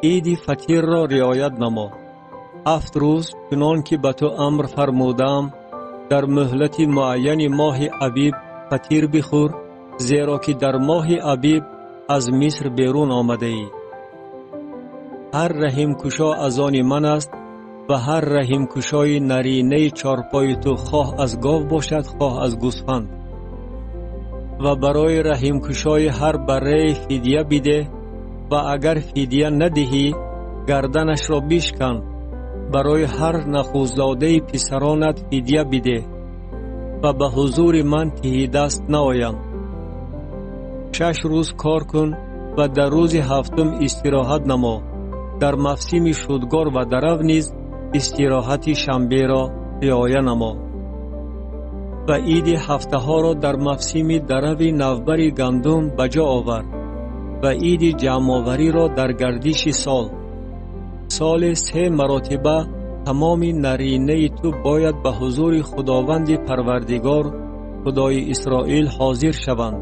Иди Фатирро риоят намо. 7 рӯз, чунон ки ба ту амр фармудаам, дар муҳлати муайяни моҳи Абиб фатир бихӯр, зеро ки дар моҳи Абиб аз Миср берун омадаӣ. Ҳар раҳимкушо аз они ман аст ва ҳар раҳимкушои наринаи чорпои ту, хоҳ аз гов бошад, хоҳ аз гӯсфанд. Ва барои раҳимкушои ҳар баррае фидя бидеҳ ва агар фидя надиҳӣ, гарданашро бишкан. Барои ҳар нахустзодаи писаронат фидя бидеҳ ва ба ҳузури ман тиҳидаст наоянд. 6 рӯз кор кун ва дар рӯзи ҳафтум истироҳат намо. Дар мавсими шудгор ва дарав низ истироҳати шанберо риоя намо. Ва иди ҳафтаҳоро дар мавсими дарави навбари гандум ба ҷо овар ва иди ҷамъовариро дар гардиши сол. Соли се маротиба тамоми наринаи ту бояд ба ҳузури Худованди Парвардигор, Худои Исроил, ҳозир шаванд,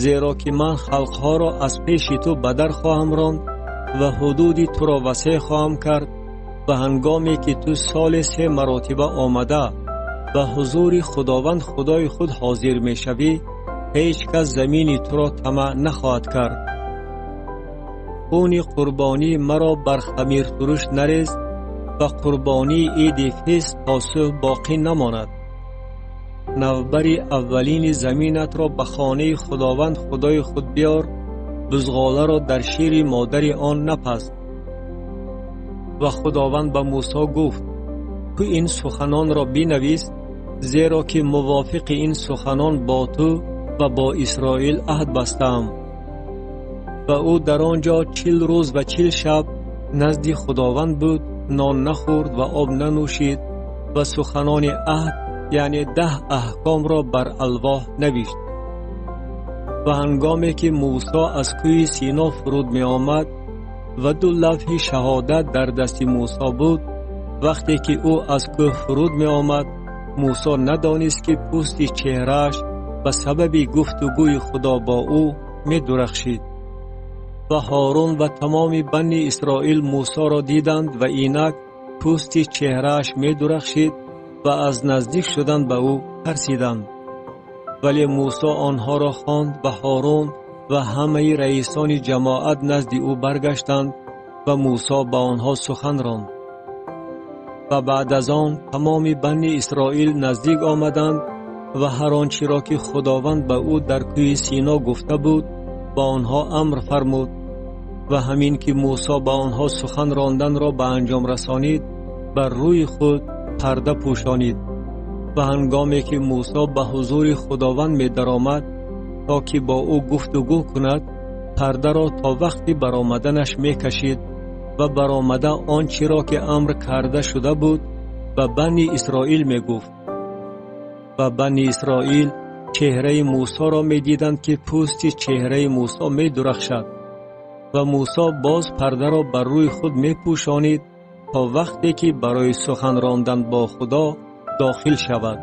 зеро ки ман халқҳоро аз пеши ту ба дар хоҳам ронд ва ҳудуди туро васеъ хоҳам кард. Ва ҳангоме ки ту соли се маротиба омада ба ҳузури Худованд Худои худ ҳозир мешавӣ, ҳеҷ кас замини туро тамаъ нахоҳад кард. Хуни қурбонии маро бар хамиртуруш нарез ва қурбонии иди фисҳ то субҳ боқӣ намонад. Навбари аввалини заминатро ба хонаи Худованд Худои худ биёр. Бузғоларо дар шири модари он напаз. Ва Худованд ба Мусо гуфт: «Ту ин суханонро бинавис, зеро ки мувофиқи ин суханон бо ту ва бо Исроил аҳд бастаам». Ва ӯ дар он ҷо 40 рӯз ва 40 шаб назди Худованд буд, нон нахӯрд ва об нанӯшид ва суханони аҳд, яъне 10 аҳкомро бар алвоҳ навишт. Ва ҳангоме ки Мусо аз кӯҳи Сино фуруд меомад ва ду лавҳи шаҳодат дар дасти Мусо буд, вақте ки ӯ аз кӯҳ фуруд меомад, Мусо надонист, ки пӯсти чеҳрааш ба сабаби гуфтугӯи Худо бо ӯ медурахшид. Ва Ҳорун ва тамоми Бани Исроил Мусоро диданд ва инак пӯсти чеҳрааш медурахшид ва аз наздик шудан ба ӯ тарсиданд. Вале Мусо онҳоро хонд ва Ҳорун ва ҳамаи раисони ҷамоат назди ӯ баргаштанд ва Мусо ба онҳо сухан ронд. Ва баъд аз он тамоми Бани Исроил наздик омаданд ва ҳар он чиро, ки Худованд ба ӯ дар кӯҳи Сино гуфта буд, ба онҳо амр фармуд. Ва ҳамин ки Мусо ба онҳо сухан ронданро ба анҷом расонид, бар рӯи худ парда пӯшонид. Ва ҳангоме ки Мусо ба ҳузури Худованд медаромад, то ки бо ӯ гуфтугӯ кунад, пардаро то вақти баромаданаш мекашид ва баромада он чиро, ки амр карда шуда буд, ба Бани Исроил мегуфт. Ва Бани Исроил чеҳраи Мусоро медиданд, ки пӯсти чеҳраи Мусо медурахшад. Ва Мусо боз пардаро бар рӯи худ мепӯшонид то вақте ки барои сухан рондан бо Худо дохил шавад.